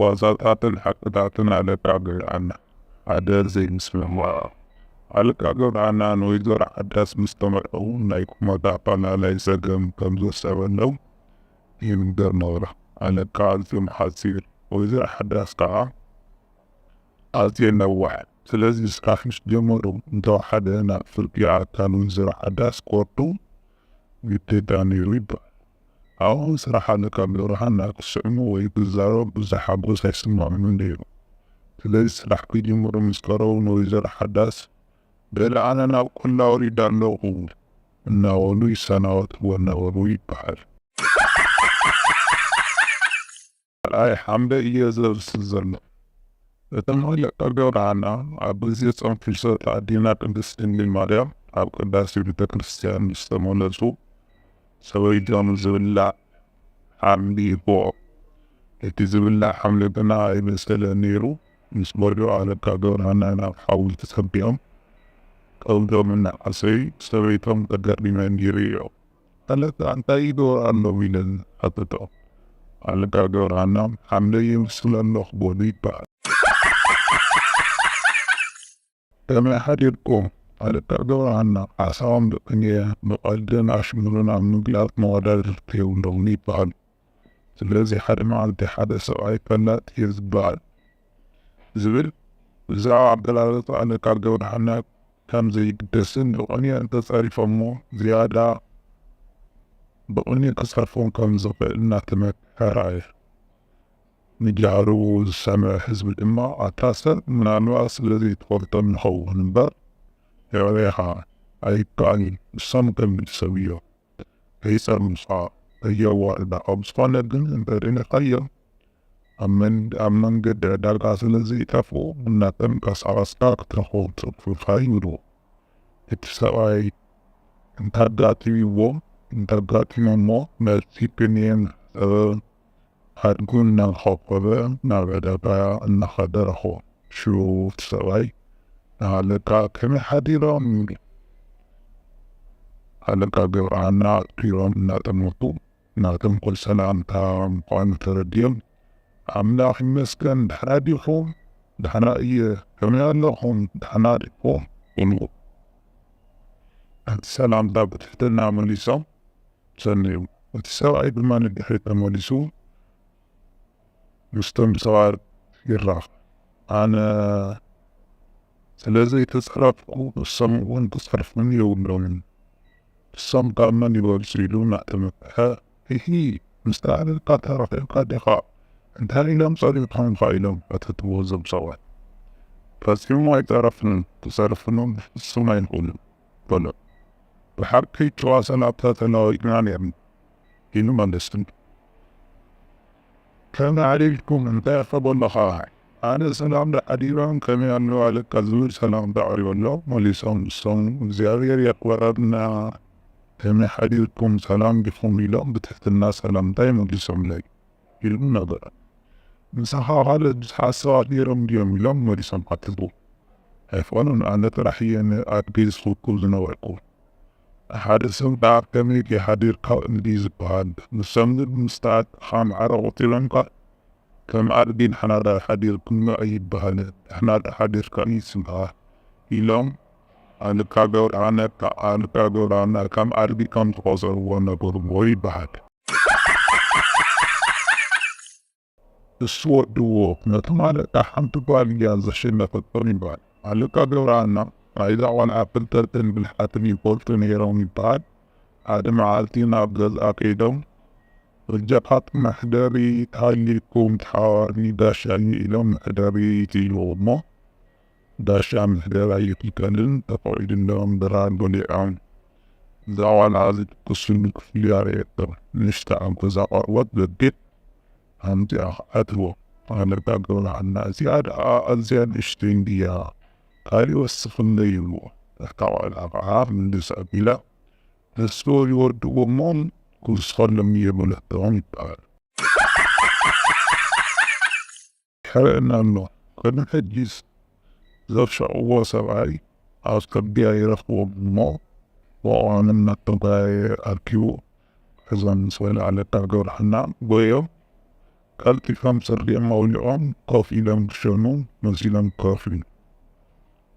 ዋዛታትን ሓቅታትን ኣለቃ ገብረሃና ሓደ ዘይምስምማዕ። ኣለቃ ገብረሃና ንወይዘሮ ሓዳስ ምስ ተመርዐዉ ናይ ቁመት ኣፈላላይ ጸገም ከም ዘሰበሎም ይንገር ነበረ። ኣለቃ ኣዝዮም ሓጺር፣ ወይዘሮ ሓዳስ ከኣ ኣዝየን ነዋሕ። ስለዚ ስራሕ ምስ ጀመሩ እንተወሓደ ናብ ፍርቂ ኣካል ወይዘሮ ሓዳስ ክወርዱ ግዴታ ነይሩ ይበሃል። ኣብኡ ስራሕ ኣለቃ ገብረሃና ክስዕሙ ወይ ክዛረቡ ብዙሕ ሓጎስ ኣይስምዖምን ነይሩ። ስለዚ ስራሕ ክጅምሩ ምስ ቀረቡ ንወይዘሮ ሓዳስ በለ ኣነ ናብ ቆላ ወሪደ ኣለኹ እናበሉ ይሰናበትወን ነበሩ ይበሃል። ካልኣይ ሓምለ እየ ዘብስል ዘሎ። እቶም ኣለቃ ገብረሃና ኣብ ግዜ ጾም ፍልሰት ኣዴና ቅድስት ድንግል ማርያም ኣብ ቅዳሴ ቤተ ክርስቲያን ምስ ተመለሱ ሰበይቶም ዝብላዕ ሓምሊ ይህብኦም። እቲ ዝብላዕ ሓምሊ ግና ኣይበሰለን ነይሩ። ምስ በልዑ ኣለቃ ገብረሃና ናብ ሓዊ ተጸጊዖም ከብዶም እናዓሰዩ ሰበይቶም ተገሪመን ይርእዮም። ኣለቃ እንታይ ይገብሩ ኣለዉ ኢለን ይሓተትኦ። ኣለቃ ገብረሃና ሓምለ የብስል ኣለኹ በሉ ይበሃል። ከመይ ሓዲርኩም? ኣለቃ ገብረሃና ሓሳቦም ብቅንየ ብቐልድን ኣሽሙርን ኣብ ምግላጽ መወዳድርቲ የብሎምን ይበሃሉ። ስለዚ ሓደ መዓልቲ ሓደ ሰብኣይ ፈላጥ እየ ዝበሃል ዝብል ብዛዕባ ኣገላልጻ ኣለቃ ገብረሃና ከም ዘይግደስን ብቕንየ እንተጸሪፎሞ ዝያዳ ብቕንየ ክጸርፎም ከም ዝኽእል እናተመክሐ ረኣየ። ንጃህሩ ዝሰምዐ ህዝቢ ድማ ኣታ ሰብ ምናልባት ስለ ዘይትፈልጦም ይኸውን እምበር የዕሬኻ ኣይከኣልን፣ ንሶም ከቢድ ሰብ እዮም። ከይጸርፉኻ ከየዋርዱኻ ብዝኾነ ግን እንተደሊኻዮም ኣብ መን ኣብ መንገዲ ዕዳጋ ስለ ዘይጠፍኡ እናተንቀሳቐስካ ክትረኽቦም ጽፉፍ ኣይብሉ። እቲ ሰብኣይ እንተኣጋጢምዎ እንተኣጋጢሞሞ ነቲ ፕንየን ኣድጉ እናኸፈበ ናብ ዕዳጋ እናኸደ ረኽቦ። ሽዑ እቲ ሰብኣይ ንኣለቃ ከመይ ሓዲሮም ይብሎ። ኣለቃ ገብረሃና ኣትኲሮም እናጠመቱ ናተንኮል ሰላምታ ምዃኑ ተረዲኦም ኣምላኽ ይመስገን ደሕና ዲኹም? ደሕና እየ። ከመይ ኣለኹም? ደሕና ዲኹም? ይብሉ። እቲ ሰላምታ ብትሕትና መሊሶም ሰነዩ። እቲ ሰብኣይ ድማ ንድሕሪት ተመሊሱ ምስቶም ሰባት ይራኸብ። ኣነ ስለ ዘይተጸረፍኩ ንሶም እውን ክጸርፉኒ የብሎምን። ንሶም ካብ መን ይበልጹ ኢሉ እናተመክሐ፣ እሂ፣ ምስቲ ኣለቃ ተራኺብካ ዲኻ? እንታይ ኢሎም ጸሪፎምካ? ኢሎም ሓተትዎ እዞም ሰባት። ፈጺሞም ኣይጸረፉንን፣ ክጸርፉን ብፍጹም ኣይኽእሉን። በሎ። ብሓቂ ጭዋ ሰላምታ ተለዋዊጥና ነይርና ኢሉ መለሰሉ። ከመይ ዓሊልኩም እንታይ ኸ በሎ ኸዓ ኣነ ሰላም ዶ ሓዲሮም ከመይ ኣለዉ ኣለቃ ዝብል ሰላምታ ኣቕሪበሎም መሊሶም ንሶም እግዚኣብሔር የኽበረልና ከመይ ሓዲርኩም ሰላም ዲኹም ኢሎም ብትሕትና ሰላምታ ይመሊሶምለይ። ኢሉ ነበረ። ምሳኻ ካልኦት ብዙሓት ሰባት ነይሮም ድዮም ኢሎም መሊሶም ሓተትዎ። ኣይኮኑን፣ ኣነ ጥራሕ እየ ንኣድገይ ዝኽውክው ዝነበርኩ። ሓደ ሰብ ደኣ ከመይ ሓዲርካ እንድዩ ዝበሃል። ንሶም ግን ምስ ተኣከኻ ማዕረ ቆጺሮምካ ከም ኣድጊ ንሕና ደኣ ሓዲርኩም ኣይበሃልን፣ ንሕና ደኣ ሓዲርካ እዩ ዝበሃል ኢሎም ኣልካ ገብረሃና ኣልካ ገብረሃና ከም ኣድጊ ከም ዝቖጸርዎ ነገርዎ ይበሃል። እሱ ወድዎ ነቶም ኣለቃ ሓንቲ ጓል እያ ዘሸነፈቶም ይበሃል። ኣለቃ ገብረሃና ናይዛ ቆልዓ ፍልጠትን ብልሓትን ይፈልጡ ነይሮም ይበሃል። ሓደ መዓልቲ ናብ ገዝኣ ከይዶም በጃኻት መሕደሪ ተሃልይኩም ተሓባበርኒ ጋሻ እዩ ኢሎም መሕደሪ ይጽልዎ እሞ ጋሻ መሕደሪ ኣይክልከልን ተፈቒዱሎም ድራር በሊዖም እዛ ቆልዓ ዝድቅስሉ ክፍሊ ኣርእየቶም። ንእሽታ ኣብ ገዛ ቆርበት በጊዕ ኣምጺኣ ኣትዎ። ኣለቃ ገብረሃና እዚኣ ደኣ ኣዝያ ንእሽተይ እንድያ ካሊእ ወስኽለይ ይብልዎ። እታ ቆልዓ ከኣ ምልስ ኣቢላ ንሱ ይወድዎ እሞ ክውስኸሎም እየ በለቶም ይበሃል። ይሕረየና ኣሎ። ቅድሚ ሕጂስ ዘብሸቕዎ ሰብኣይ ኣብ ጽርግያ ይረኽቦም እሞ ብእዋኑ እናተጓየየ ኣርኪቡ ክሕዞም ምስ በለ ኣለቃ ገብረሃና ጎዮም ቀልጢፎም ስሪኦም ኣውሊቖም ኮፍ ኢሎም ክሸኑ መሲሎም ኮፍ ኢሉ።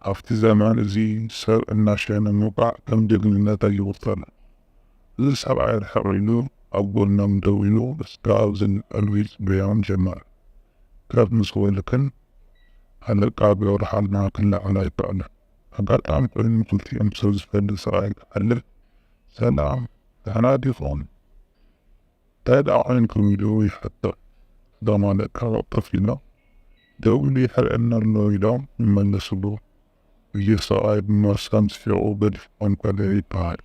ኣብቲ ዘመን እዚ ሰብ እናሸነ ምውቃዕ ከም ጅግንነት ኣይቑጸርን። እዚ ሰብኣይ ርሕቕ ኢሉ ኣብ ጎኖም ደው ኢሉ እስካብ ዝንዕሉ ይጽበዮም ጀመረ። ከፍ ምስ በሉ ግን ኣለቃ ገብረሓና ክለዓል ኣይከኣለን። ኣጋጣሚ ኮይኑ ክልቲኦም ሰብ ዝፈልጥ ሰብኣይ ክሓልፍ፣ "ሰላም፣ ደሕና ዲኹም? እንታይ ደኣ ኮይንኩም?" ኢሉ ይሓቶ። እቶም ኣለቃ ቅልጥፍ ኢሎም፣ "ደው ኢሉ ይሕርየና ኣሎ" ኢሎም ይመልስሉ። እዚ ሰብኣይ ብመርሳም ስሒቑ ገዲፍዎም ከደ ይበሃል።